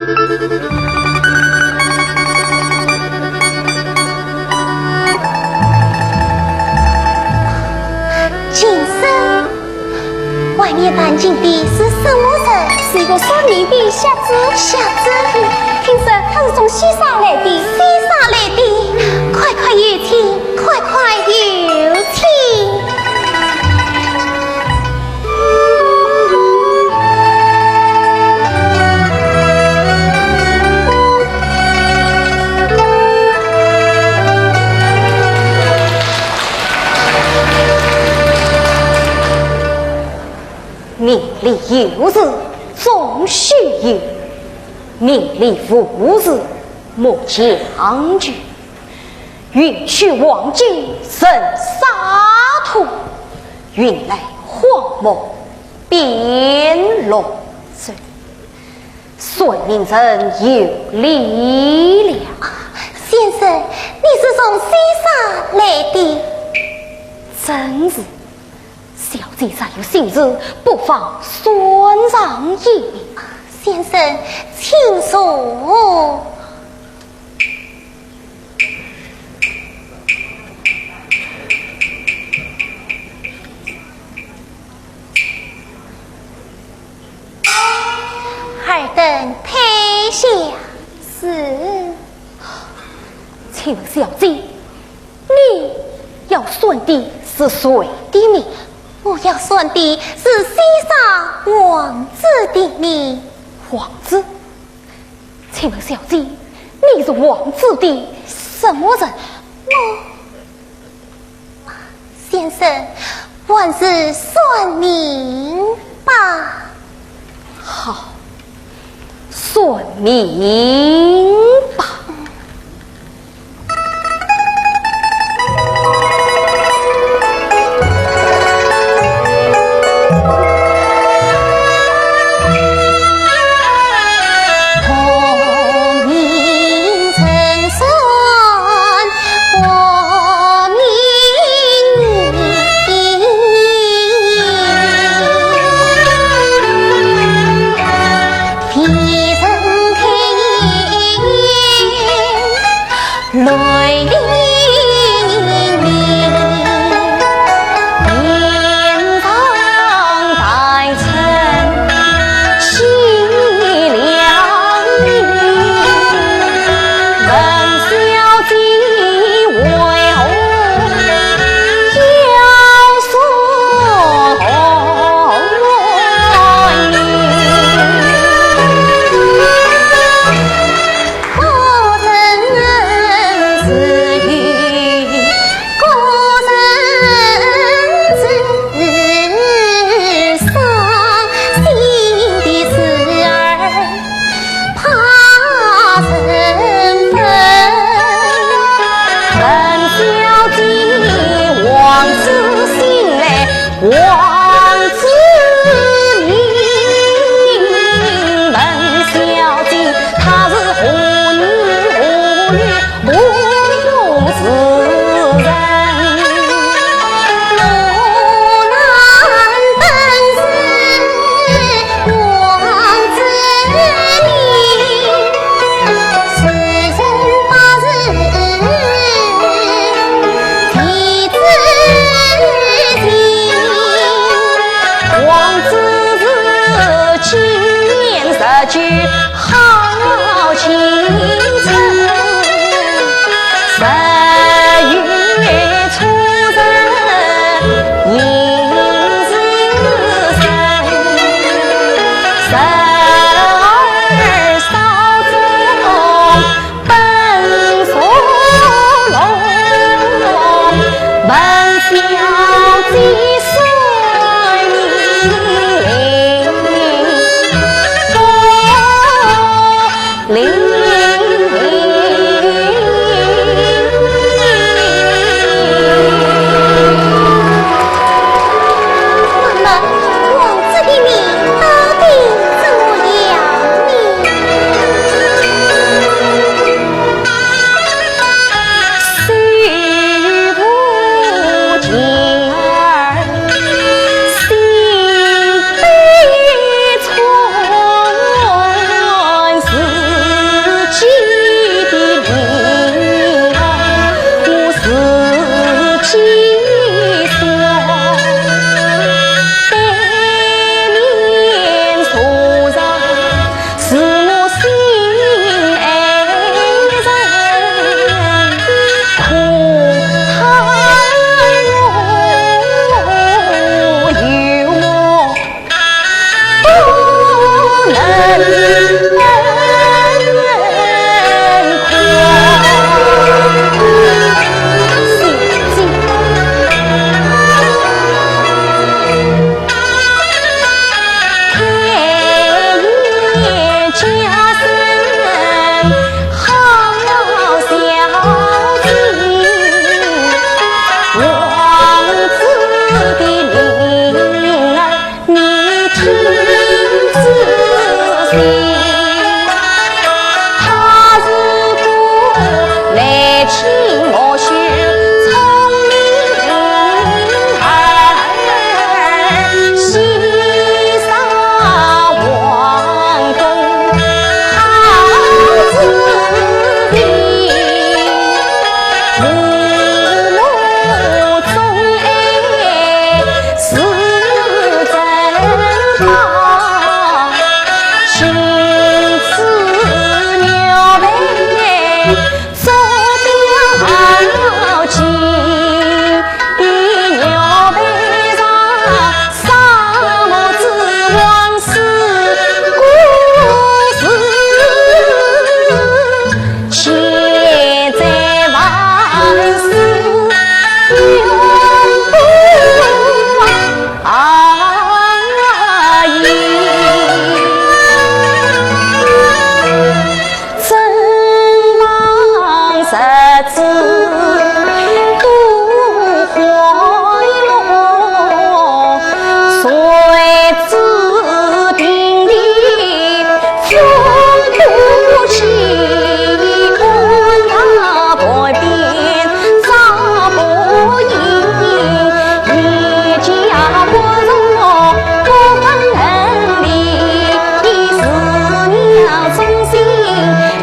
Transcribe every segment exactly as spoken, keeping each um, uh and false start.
今生，外面弹琴的是什么人？是一个算命的瞎子。瞎子？听说他是从西沙来的。西沙来的，快快有请，快快有请。 命里有时终须有，命里无时莫强求。运去黄金任沙土，运来荒漠变龙族。 算命人有理了。先生，你是从西沙来的？正是，小姐若有心事，不妨算上一。先生，请坐。 尔等退下。是。请问小姐，你要算的是谁的命？我要算的是西沙王子的命。王子？请问小姐，你是王子的什么人？我 先生，还是算命吧。好，算命吧。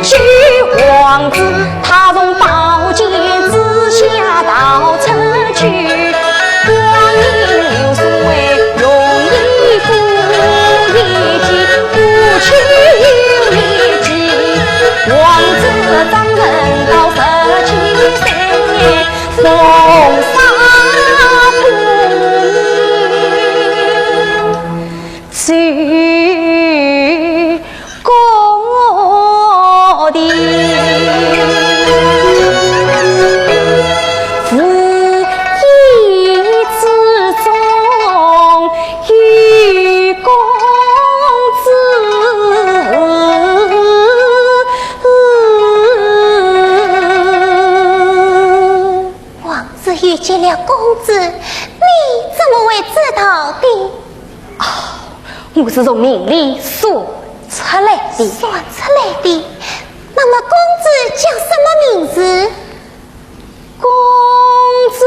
救王子，他从宝剑之下逃出去。光阴流逝为容易过眼际，不求有一计。王子张成到十七岁，从沙坡。 最高的无意之中有公子。王子遇见了公子，你怎么会知道的？ 哦，我是从梦里算出来的。算出来的？那么公子叫什么名字？公子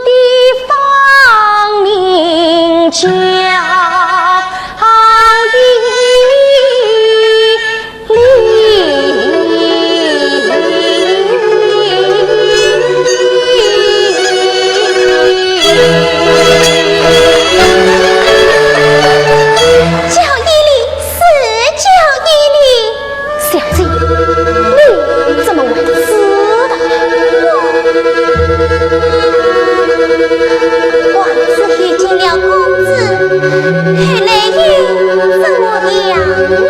的芳名叫 叫伊犁，是叫伊犁。小姐，你怎么会知道？我……王子遇见了公子，后来又怎么样呢？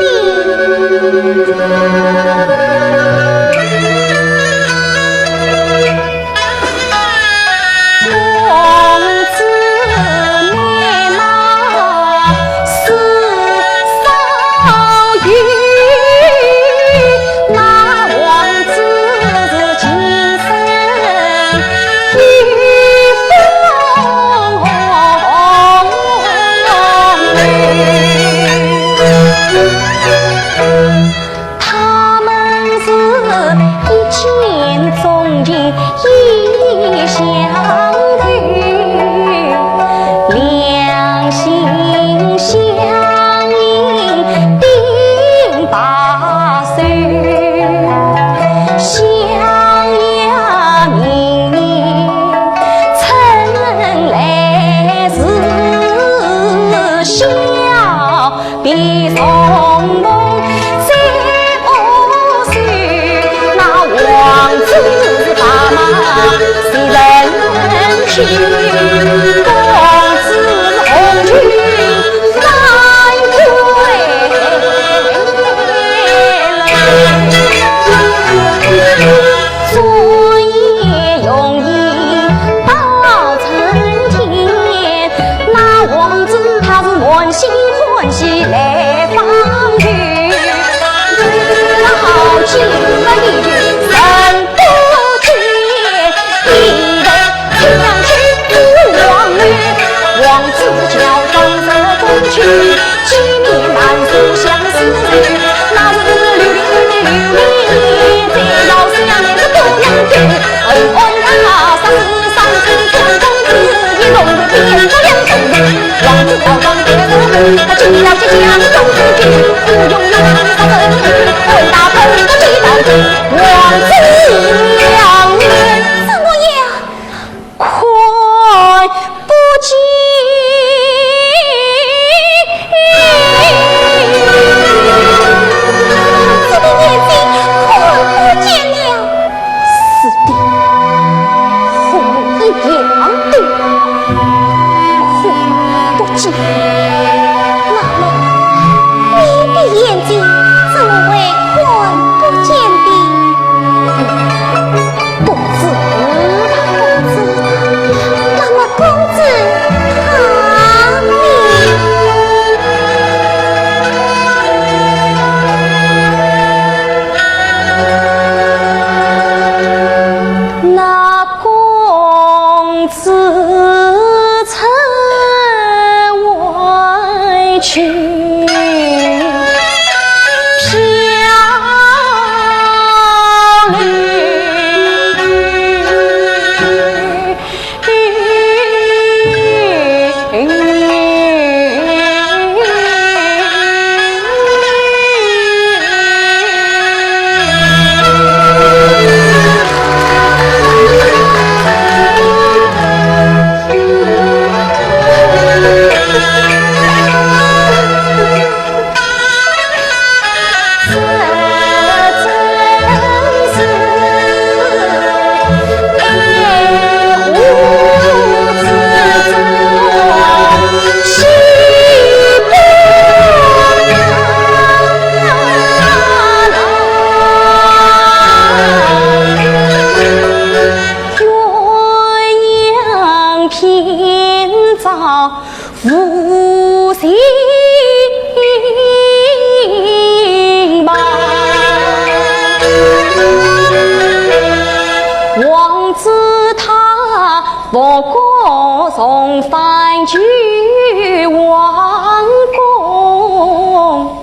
公子美貌似少有，那王子情深意重。 他们是一见钟情，意相投，两心相印定白首。想呀明年春来时，小 别重逢在何处？那王子白马谁人去？公子红巾翻归来。 昨夜容颜到春天，那王子他是满心欢喜来访友。老君不言人不见，低头亲上去望楼。王子乔装入宫去， 见面难诉相思愁，那是流连流连在，要想念是不能够。恩恩啊，杀死伤心小公子，一同变作两种人。王子乔装在入宫，他见了姐姐公子去，不用用杀人头，问他碰到几道罪，王子两人。怎么样？ 看不见。这个眼睛看不见了。是的，和我一样的，看不见。那么，你的眼睛怎么会看不见的？我复古重返旧皇宫，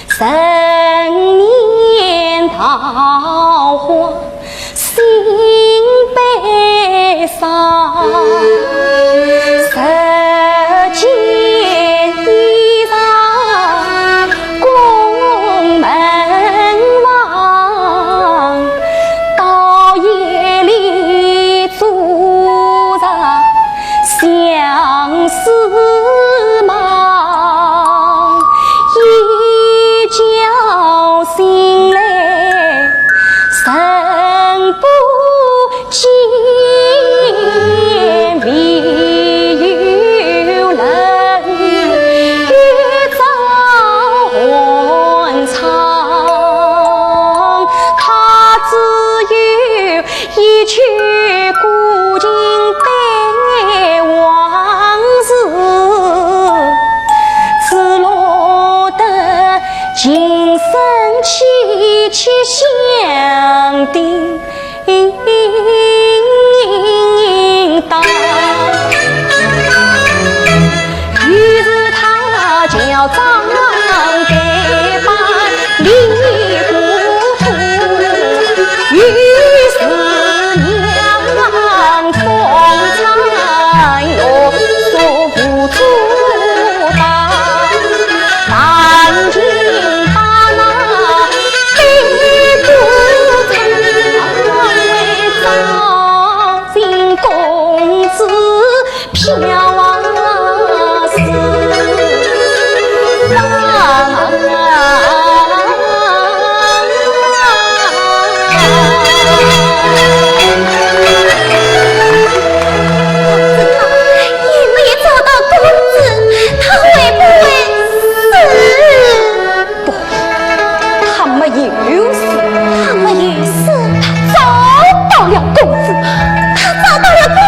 陈年桃花心悲伤。十间衣裳宫门房，到夜里 做着相思梦，一觉醒来人不见，唯有冷月照寒窗。他只有 一曲古琴悲往事，只落得琴声凄凄响叮当。于是他叫张台拜李姑 于是娘风餐乐，手舞足蹈，弹琴把那悲歌唱，为赵姓公子 飘啊思浪。公子啊，你没有找到公子，他会不会死？不，他没有死。他没有死，他找到了公子。他找到了公